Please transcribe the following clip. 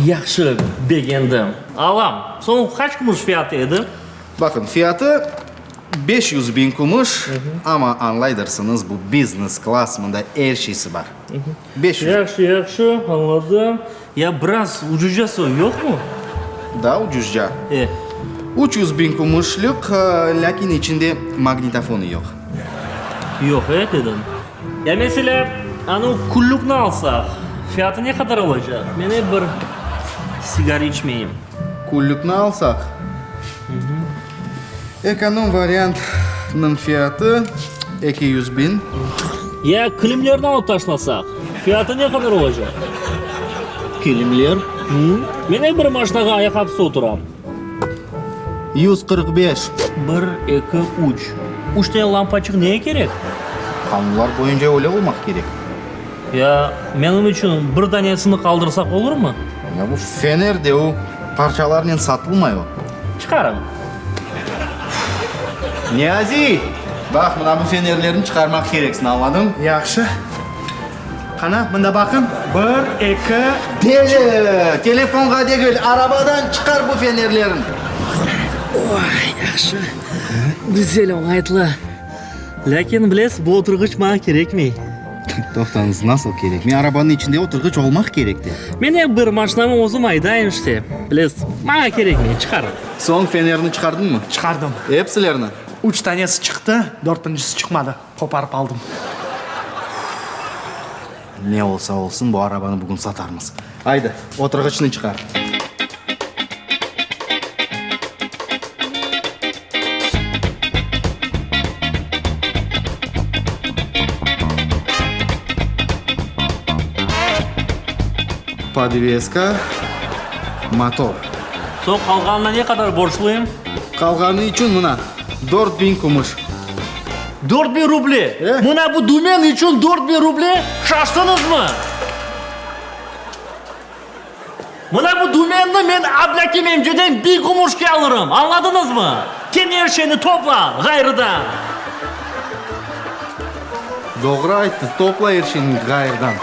Yahşı, begendim. Alam. Soñ qaç kümüş fiyatı edi? Baqın, fiyatı 500 biñ kümüş, amma añlaydırsıñız, bu biznes klass, mında er şeysi bar. 500. Yahşı, yahşı, añladım. Ya biraz ucuzcası yoqmı? Daa ucuzca. E. 300 biñ kümüşlik, lâkin içinde magnitofonı yoq. Yoq, e, dedim. Ya meselâ, anavı küllükni alsaq, fiyatı ne qadar olacaq? Men ep bir sigara içmeyim. Küllükni alsaq, ekonom variantnıñ fiyatı 200 biñ. Ya kilimlerni alıp taşlasaq, fiyatı ne qadar olacaq? Kilimler? Men ep bir maşinağa ayaqapsız oturam. 145. Bir, eki, üç. Üç tane lampaçıq nege kerek? Qanunlar boyunca öyle olmaq kerek. Ya menim içün bir danesini qaldırsaq olurmı? Ya bu fener de o, parçalarnen satılmay o. Çıqarıñ. Niyaziy! Baq, mına bu fenerlerni çıqarmaq kereksiñ, añladıñ? Yahşı. Qana, mında baqıñ, bir, eki. Deli! Telefonğa degil, arabadan çıqar bu fenerlerni! Oy, yahşı. Güzel, oñaytlı. Lâkin, bilesiz, bu oturğıç maña kerekmey. Toqtañız, nasıl kerekmey? Arabanıñ içinde oturğıç olmaq kerek de. Men ep bir maşinamı özüm aydayım işte. Bilesiz, maña kerekmey, çıqarıñ. Soñ fenerni çıqardıñmı? Çıqardım. Epsilerini? Üç tanesi çıqtı, dörtüncisi çıqmadı. Qoparıp aldım. Ne olsa olsun, bu arabanı bugün satarmız. Aydı, oturğıçnı çıqar. Podveska, motor. Soñ qalğanına ne qadar borcluyım? Qalğanı içün mına, 4000 kümüş. 4000 ruble? E? Mına bu dümen içün 4000 ruble? Şaştıñızmı? Mına bu dümenni men Ablâkim emceden biñ kümüşke alırım, añladıñızmı? Kene er şeyni topla, ğayrıdan! Doğru ayttı, topla er şeyni ğayrıdan.